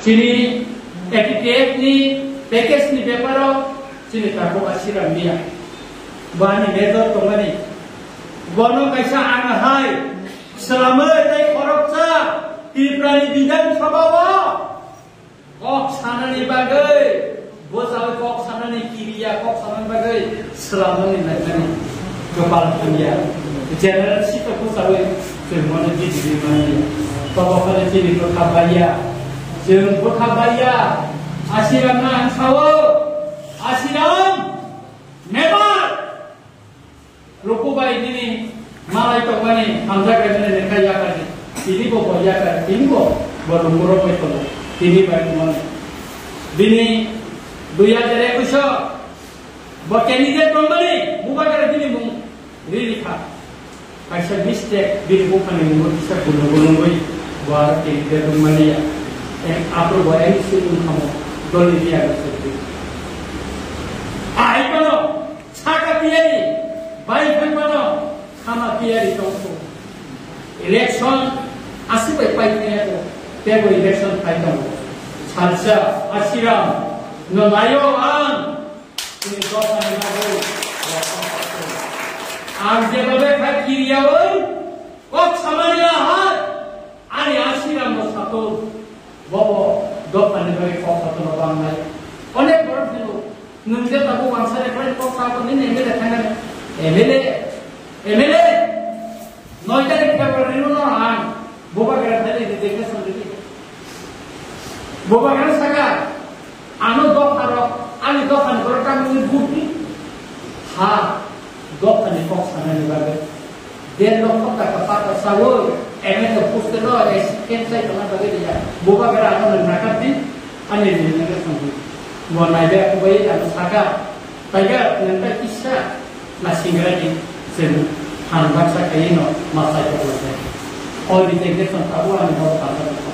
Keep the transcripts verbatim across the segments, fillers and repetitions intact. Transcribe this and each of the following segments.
Chini A P P F ni package ni beparo chini takhuk Asiram Reang. Bo ani major tongmani. Bono kaisa ang hai swlamwi tei khoroksa Tripura ni Bidhan Sabha o kok sanani bagwi, bwsao kok sanani kiriya, kok sanani bagwi swlamani naimani kwpal hamya. General sito bwsao chwng bono jiti di manya. Tobo phano chini bwkha baiya. Chwng bwkha baiya. Asiram no ang sao. Asiram! Never! Luku bai nini malai tongmani hamjak bai nini lekha yakar di. Tini bo bo yakar, tini bo bo luku rok bai tongo. Tini bai tongo. Bini dui hajar ekush o bo candidate tongmani, bubagra bini mung riri kha. Kaisa mistake, bini buphani mungo kisa gulung gulungwi bo aro candidate tongmani ya. Em, aphuru bo M C wngkha mo, doli biya rok se. Ai bono Saka tiyari, bai phai phano khama tiyari tongkho. Election aswk bai pai thangya ko, teibo election phai tongo. Salsa, Asiram, no naio ang, chini dophani bagwi. Ang jebabe kha kiriyaui, kok samani ahar, ani Asiram no satung. Bobo dophani bagwi kok satung no bangnai. Onek borok phano. Nwng je tabuk uansari khlai kok sa bo nini M L A thangnani. M L A, M L A, noi tarik February no ang bubagra thani resignation ridi. Bubagra saka, ano dopha rok, ani dopha ni borok kami ni bukti. Ha, dopha ni kok sanani bagwi. Der lokho taka pata sawi, M L A post no, S C cancel tongna bagwi riya. Bubagra ano nwng nakar di, ani nwng nakar sangwi. Mo naibe kubai ano saka, taiga nwng ta kisa, na singra di, sen han baksa kaiye no, masai ko ko sai. O di te ke son tabu ani ho pata ko.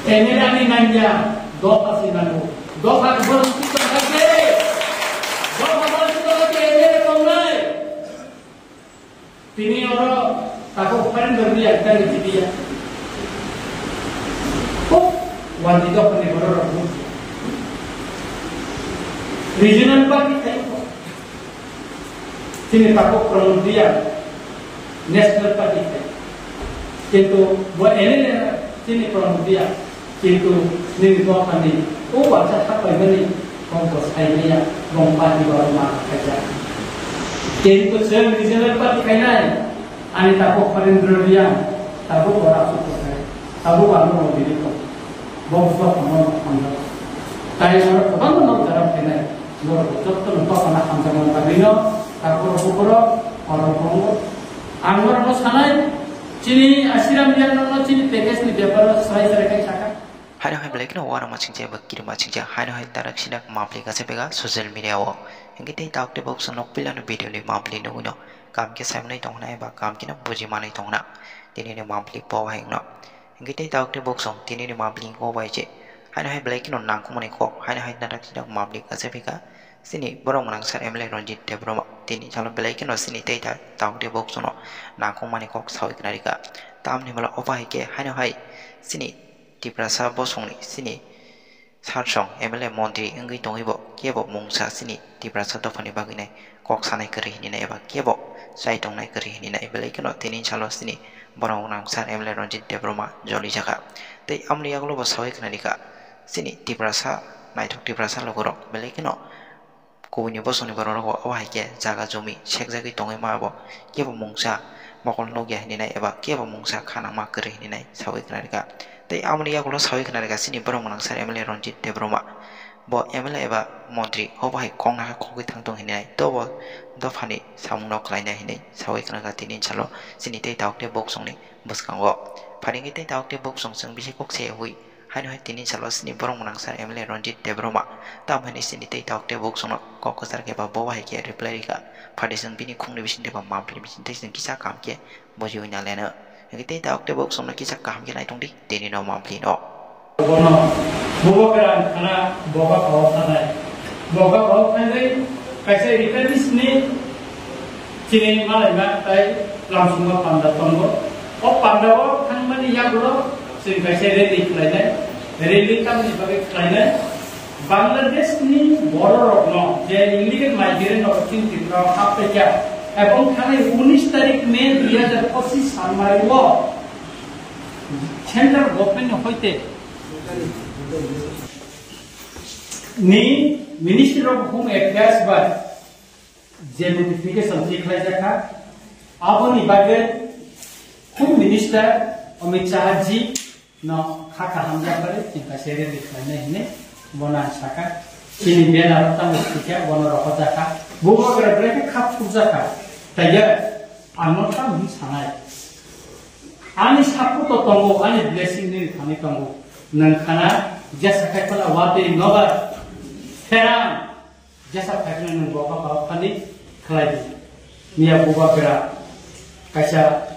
M L A ani nangya, dopha si nangu. Dopha ko bol si to nangde. Dopha bol si to nangde, M L A tongnai. Tini oro takhuk Harendra Reang tari tibiya. Kok wadi dophani borok rok bukya. Regional party khai ko. Tini takhuk Pramod Reang national party khai. Kintu bo M L A tini Pramod Reang. Kintu nini dophani o wacha thakpaimani kok bo saimaya, bong party borok ma khaijak. Kintu chwng regional party khainai, ani takhuk Harendra Reang, tabuk bo Rajsabha khainai, tabuk bo ano rw bini kok. Bo dophano hamjak. Tai oro kwbangma nok jora khainai, borok bo jotono dophano hamjakmani bagwino, takhuk bukhurok, oro bongo. Ang norokno sanai, chini Asiram Reang norokno chini package ni beparo swrai swrai khai sakha. Haino hai belai kheno uanama singcha eba kirima singcha, haino hai tarak sinak mapli kaisa bega social media o. Hingke tei tauk tei bok song nok pilano video ni mapli nugwino kam khe saimanai tongna eba kam khe no bujimanai tongna. Tini ni mapli po hai wngno. Hingke tei tauk tei bok song tini ni mapli po bai je. Haino hai belai kheno nangkukmani kok, haino hai tarak sinak mapli kaisa bega. Chini borok mwnang sir M L A Ranjit Debbarma tini salo belai kheno chini tei ta-, tauk tei bok song no nangkukmani kok sawi khna rika. Tamni hwnba opa hai khe haino hai chini Tiprasa bosongni chini sarsong M L A montri wngwi tongwi bo kebo mungsa chini Tiprasa dophani bagwi nai kok sanai kwrwi hinwi nai eba kebo chai tongnai kwrwi hinwi nai belai kheno tini salo chini borok mwnang sir M L A Ranjit Debbarma joli jakha. Tei amoni yagulo bo sawi khna rika chini Tiprasa naithok Tiprasa logorok belai kheno kubuni bosongni borok rok bo obo hai khe jaga jumi sekjagwi tongwi ma bo kebo mungsa mokol nukya hinwi nai eba kebo mungsa kha nangma kwrwi hinwi nai sawi khna rika. Tei amoni yagulo sawi khna rika chini borok mwnang sir M L A Ranjit Debbarma bo M L A eba montri obo hai kok nahar khogwi thang tong hinwi nai tobo dophani samung no khlainai hinwi sawi khna rika tini salo chini tei tauk tei bok songni bwskango. Pharingwi tei tauk tei bok song chwng bisi kok se hui. Haino hai tini salo chini borok mwnang sir M L A Ranjit Debbarma. Tamo hinwi chini tei tauk tei bok songno kok kwchar khe ba bo hai khe reply rika. Phadi chwng bini khungni bising tei ba mapli bising tei chwng kisa kaham khe bujiwi na leno. Hingke tei tauk tei bok songno kisa kaham khe nai tong di tini no mapli no. Bono bobo kwran khana boga kok sanai. Boga kok sanai kaisa repairist ni chini malai ma tai lamsungo panda tongo. O panda o thangmani yagulo chini kaisa rally khlainai. Rally tamni bagwi khlainai? Bangladesh ni bororokno je illegal migrant rok chini Tripura o happaikha, ebong thanai unis tarik May dui hajar pochis salmari o central government ni hoite ni Ministry of Home Affairs bai je notification tikhlaijakha, aboni bagwi Home Minister Amit Shah ji no kha kaham japhari chwng kaisa rally khlainai hinwi bono ang sakha. Chini banner o tamo thikha, bono rohorjakha. Bubagra belai khe kha phukjakha. Taiya ang no tamo hinwi sanai. Ani support o tongo, ani blessing ni thani tongo. Nang khana jesa khai phala watwi nobar pherang. Jesa phaikhe nwng bo kha phani khlai di. Miya bubagra kaisa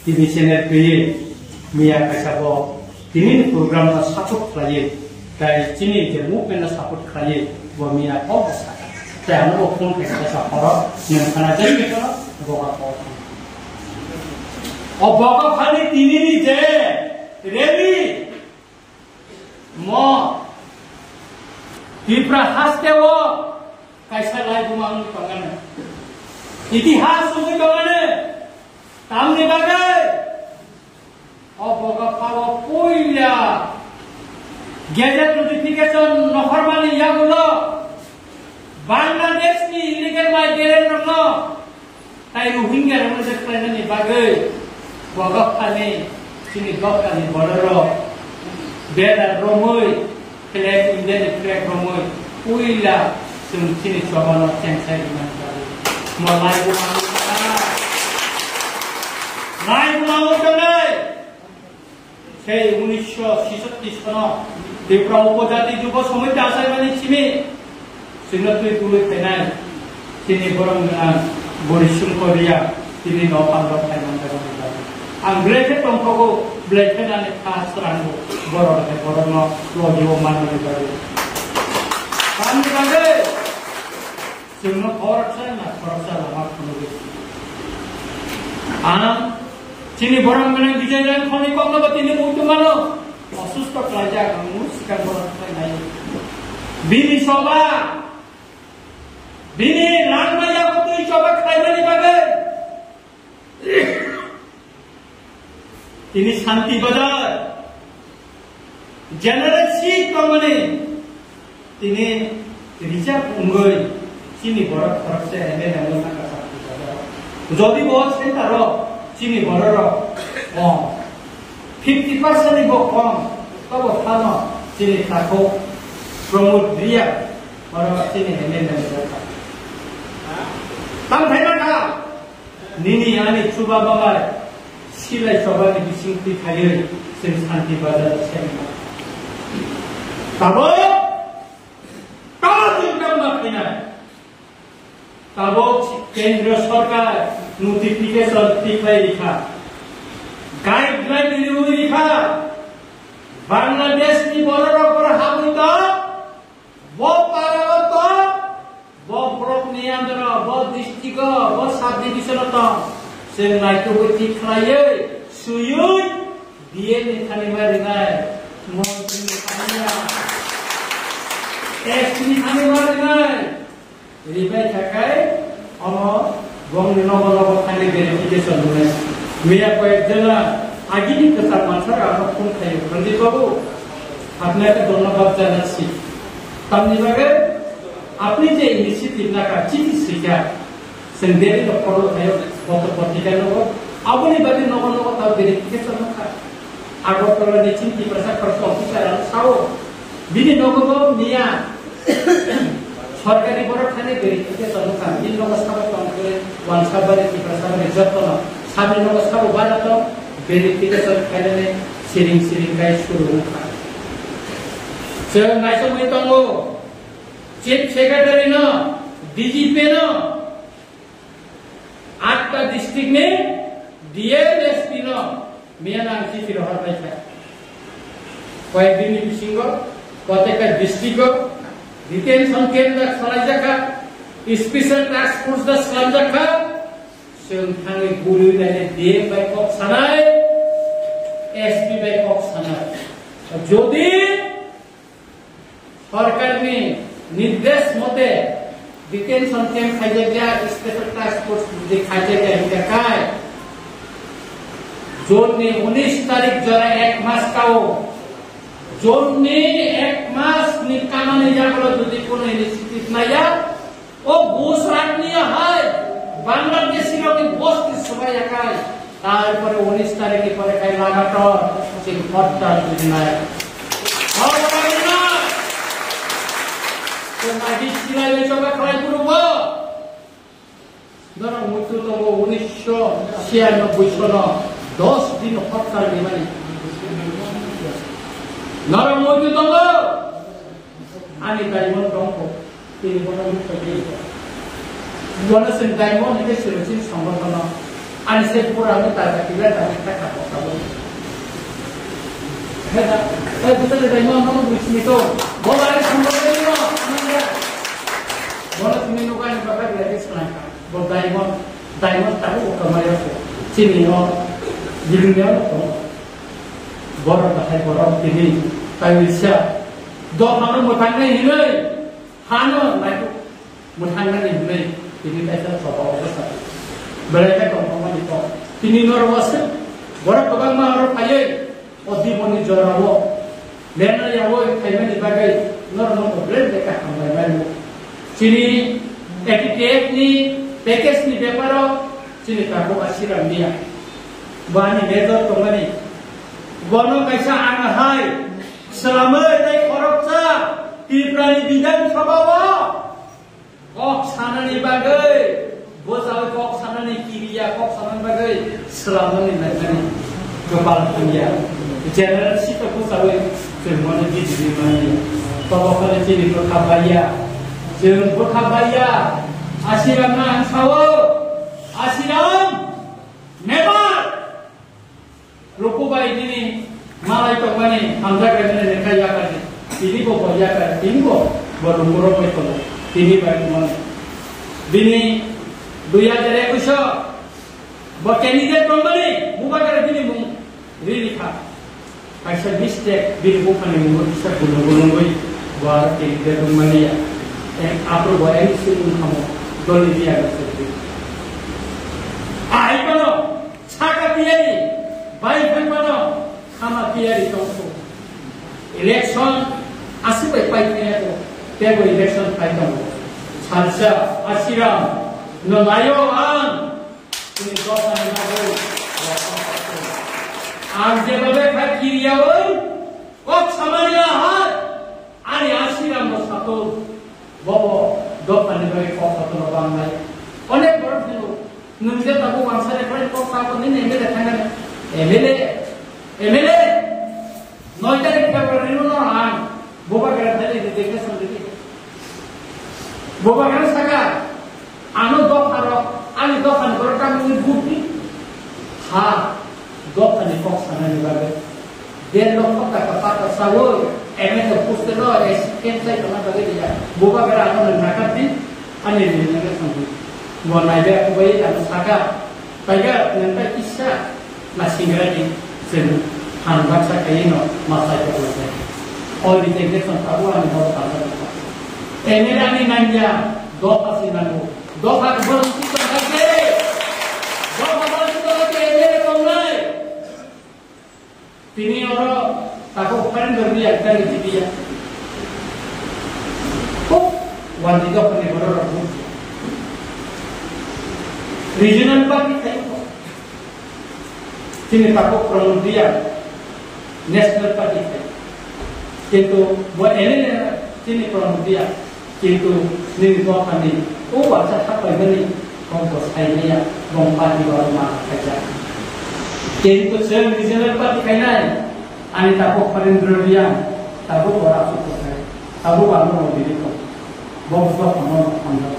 T V channel twiwi miya kaisa bo tini ni program no support khlaiwi, tai chini je movement no support khlaiwi bo miya kok bo sakha. Tai ano bo phone khai kaisa horo nwng khana jai khe kono bo kha kok. O bo kha phani tini ni je rally Mo Tripura haste o kaisa laibuma wngwi tongmani. Itihas wngwi tongmani. Tamni bagwi o boga phao puila gazette notification nokhormani yagulo Bangladesh ni illegal migrant rokno Tai Rohingya rokno je khlainani bagwi bo dophani, chini dophani bororok banner romwi, flag, India ni flag romwi puila chwng chini chobano chengsa rimani bagwi. Mo laibuma wngkha. Laibuma wngkha. Sei unisho sisottis sono Tripura Upojati Jubo Samiti achaimani simi chwngno twi tubui phainai chini borok gwnang Bori Songkor Reang tini no pandok khai manjak wngwi bagwi. Ang belai khe tongthogo, belai khe nani kha srango borok hai borokno logi o manmani bagwi. Tamni bagwi Chwngno khoroksa na khoroksa lama phunugwi. Ang chini borok gwnang Bijoy Rangkhoni kokno bo tini muitu mano. Osusto khlaijak ang mung swkang borok khlai nai. Bini soba, bini langma yago twi soba khlaimani bagwi. Tini Shanti Bazar General Seat tongmani tini reserve wngwi chini borok khoroksa M L A wngwi thangkha Shanti Bazar. Jodi bo center o chini bororok kom, fifty percent ni bo kom, tobo phano chini takhuk Pramod Reang oro chini M L A wngwi thangkha. Tang phai mankha. Nini ani chuba babai silai chobani bising twi khaiwi chwng Shanti Bazar o sengkha. Tabuk, tabuk chwng tamo ma khainai. Tabuk Kendra Sarkar notification twi khlai rikha. Guideline riwi rikha. Bangladesh ni bororok boro habwi tong. Bo para o tong, bo block ni under o, bo district o, bo sub division o tong. Chwng naitugwi thik khlaiwi, swiwi, D M ni thani ma rinai, montri ni thani ma, S P ni thani ma rinai. Ribai khakai, Omo bongni nogo nogo thangwi verification rwnai. Miya koyek jona agini kwchak mansa rok ano phone khaio, Ranjit babu, apnai ke dhonnobad janachhi. Tamni bagwi apni je initiative nakha, chini swikha, chwng Delhi rok follow khaio, boto potrika nogo, aboni bagwi nogo nogo ta verification nokha. Agartala ni chini Tiprasa khoroksa officer ang sao. Bini nogo bo miya. Sorkari borok thani verification wngkha. Bini nogo sabo tong khe wansa bari Tiprasa bari jotto no. Sabni nogo sabo bana tong verification khainani siring siring kai suru wngkha. Chwng naisogwi tongo. Chief Secretary no, D G P no, Atta district ni D M S P no miya nang chithi rohor bai kha. Koyek din ni bisingo Koteka district o detention camp da khalai jakha, special task force da slam jakha, chwng thangwi gului nai D M bai kok sanai, S P bai kok sanai. Jodi sorkarni nirdesh mote detention camp khaijakya, special task force jodi khaijakya hingkha khai, June ni unis tarik jora ek mas kao, June ni ek mas ni kamani yagulo jodi kono initiative naya, o Gujarat ni hai Bangladeshi rok ni bosti subai akai. Tarpore unis tarik ni pore khai lagatar chini hortal jodi nai. Hortal na. Chini agi silai le choba khlai puru bo. Norok muitu tongo unisho chiyanoboi sono dos din hortal ni mani. Norok muitu tongo. Ani daimon tongkho, tini bono mukto di. Bono chwng daimon hwnkhe chwng chini songotono. Ani se pura hwnkhe taja kila taja kha kha kha bo. Heda, eh, buta de daimon nono bui simi to. Bo bai songotono, ano ya. Bono tini nugo ani baba gila ke swnam kha. Bo daimon, daimon tabu bo kamaya ko. Chini no, gilini no ko. Borok bahai borok tini, tai wisa. Dophano mwthangnai hinwi. Hano naituk mwthangnani hinwi tini kaisa choba o bwsa belai khe tongthokmani kok. Tini norok waswk borok kwbangma oro phaiwi o diboni jorao lengna yaui phaimani bagwi norokno bo belai belai khe hambai mano. Chini A T T F ni package ni beparo chini tabuk Asiram Miya bo ani major tongmani. Bono kaisa ang hai swlamwi tei khoroksa Tripura ni Bidhan Sabha o kok sanani bagwi, bwchaui kok sanani kiriya, kok sanani bagwi swlamnani naimani kwpal thangya. General sita bwchaui chwng bono B J P mani. Tobo khole chini bwkha baiya. Chwng bwkha baiya. Asiram no ang sao. Asiram! Never! Luku bai nini malai tongmani hamjak bai nini lekha yakar di. Tini bo bo yakar, tini bo bo luku rok bai tongo. Tini bai tongmani. Bini dui hajar ekush o bo candidate tongmani, bubagra bini mung riri kha. Kaisa mistake, bini buphani mung kisa gulung gulungwi bo aro candidate tongmani ya. Em, aphuru bo M C wngkha mo, doli biya no se. Ai kono. Saka tiyari, bai phai mano, khama tiyari tongkho. Election aswk bai pai phai ko, tebo election phai tongo. Salsa, Asiram, no nayo ang, tini dophani bagwi. Ang jebabe khai kiriyawi, kok samani ahar, ani Asiram no sato. Bobo dophani bagwi kok sato no bangnai. Onek borok phano nwng je tabuk wansari khlai kok sato nini M L A thangnani. M L A, M L A, noi tarik February no ang bubagra thani resignation ridi. Bubagra saka, ano dopha rok, ani dophani borok tamni bukti. Ha, dophani kok sanani bagwi. Der lokho taka pata sawi, M L A post no, S C camp sai tongna bagwi diya. Bubagra ano nang nakat di, ani nini nang sangwi. Bo naibe kubai ano saka, taiga nang bai kisa, na singra di, sen, han baksa kayi no, masai tongna sai. All resignation tabu ani hor tangsa tongsa. M L A ni nangya, dopha si nango. Dopha ni borok si tongkha se. Dopha borok si tongkha se, M L A tongnai. Tini oro takhuk Pharendra Reang tei G B ya. Kok wandi dophani borok rok nukya. Regional party khai ko. Tini takhuk Pramod Reang national party khai. Kintu bo M L A tini Pramod Reang. Kintu nini dophani o wacha thapaimani kok bo saimaya bong party o ma khaijak. Kintu chwng regional party khainai ani takhuk Pharendra Reang tabuk bo rasu kothai tabuk bo ano rong bini tong bo bo dophano hamjak.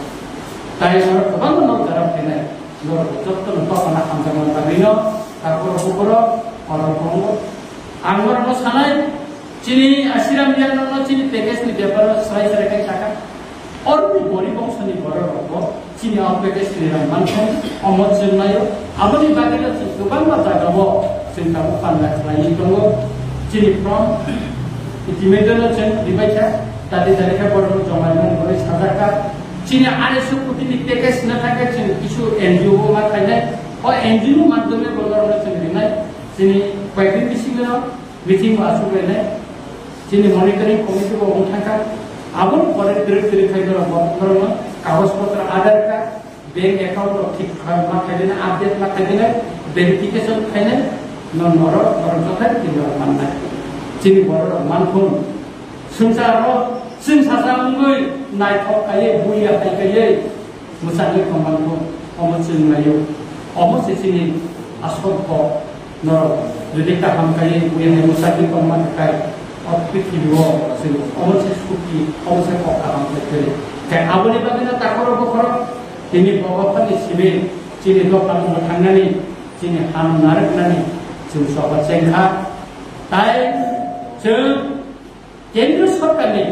Tai oro kwbangma nok jara khainai norok bo jotono dophano hamjakma bagwino takhuk rok bukhuk rok oro tongo. Ang norokno sanai, chini Asiram Reang no chini package ni beparo swrai swrai khai saka. Oroni gori bongso ni borok rok bo chini o package ni rang mankha, omo chwng naio. Aboni bagwi no chwng kwbangma jaga o chwng tabuk panda khlaiwi tongo. Chini from itimedano chwng ribaikha, tadi tadi khe borok joma rimani bagwi sajakha. Chini arai suk kotini package na thangkhe chwng kisu N G O bo ma khainai, o N G O madhyome bo norokno chwng rinai. Chini koyekdin bisingo meeting bo achuk lainai. Chini monitoring committee bo wng thangkha. Aboni pore twrwk twrwk khai norok bo, norokno kagoj potro, Aadhaar card, bank account rok thik khai ma khaidina, update ma khaidina, verification khainai, no norok, norok jothai tini rok mannai. Chini borok rok mankhung. Swngchar rok, chwng sacha wngwi naithok khaiwi, buya hai khaiwi, mwchangwi tongmantho, omo chwng naio. Omo se chini asol kok. Norok jodi kaham kaiwi buya hai mwchangwi tongma khe, o prithibi o chwng omo se suki, omo se kok kaham khe kwrwi. Khe aboni bagwino takhoro bokhoro tini bobo phani simi chini dophano thangnani, chini ham narwknani chwng soba chengkha. Tai chwng Kendra Sorkarni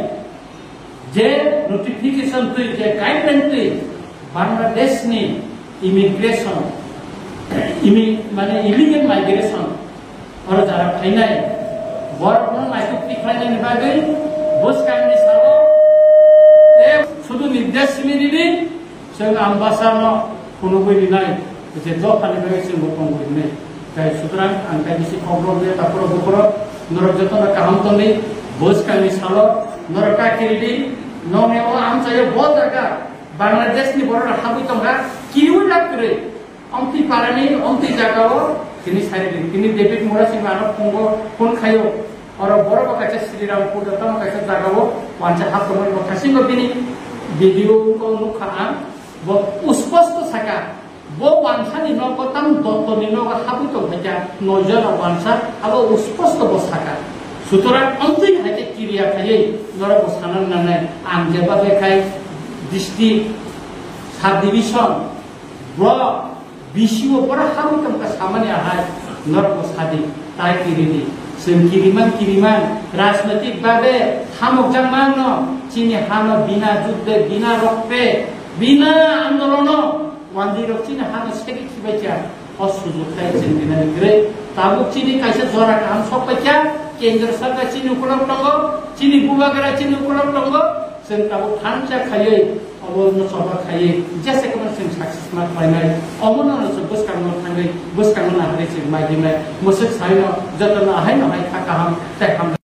je notification twi, je guideline twi Bangladeshni immigration, imi-, mane illegal migration oro jara phainai borokno naitugtwi khlainani bagwi bwskangni salo tei sudu nirdesh simi rini. Chwng Ambasano phunugwi rinai, je dophani bagwi chwng bo tongwi rinai. Tai sutrang ang tai bisi kokrok de takhoro bukhoro, norok jotono kaham tongwi, bwskangni salo norok ta kiri di, nongni o amchaio bo jaga Bangladeshni borok rok habwi tongkha, kiriwi lak kwrwi. Omtwi parani, omtwi jagao, tini sari di, tini David Murasing ano phungo phone khaio. Oro borok bo kaisa Sriram Puja tamo kaisa jagao wansa haptongmani bo kasingo bini video o nukha ang. Bo usposto saka, bo wansani nogo tamo dottoni nogo habwi tongphaikha, noijona wansa, abo usposto bo saka. Sutorang omtwi hai khe kiriya khaiwi norok bo sana nangnai. Ang jeba bekhai district, sub division, block, bisi o borok habwi tongkha samani ahai, norok bo sadi, tai kiri di. Chwng kiriman kiriman, rajnotik babe hamokjakmano, chini hano bina judde, bina rokte, bina andolono, wanjwi rok chini hano segi khibaikha, o sujuk khai chwng dinani kwrwi. Tabuk chini kaisa jora kaham sokpaikha, kendra sarkar chini ukulok tongo, chini bubagra chini ukulok tongo, chwng tabuk thansa khaiwi, Obo no choba khaiwi jesa kono chwng success ma khlainai. Omo no chwng bwskango thangwi, bwskango naharwi chwng mai dinai. Mwswk sai no joto no ahai no hai kha kaham tei ham.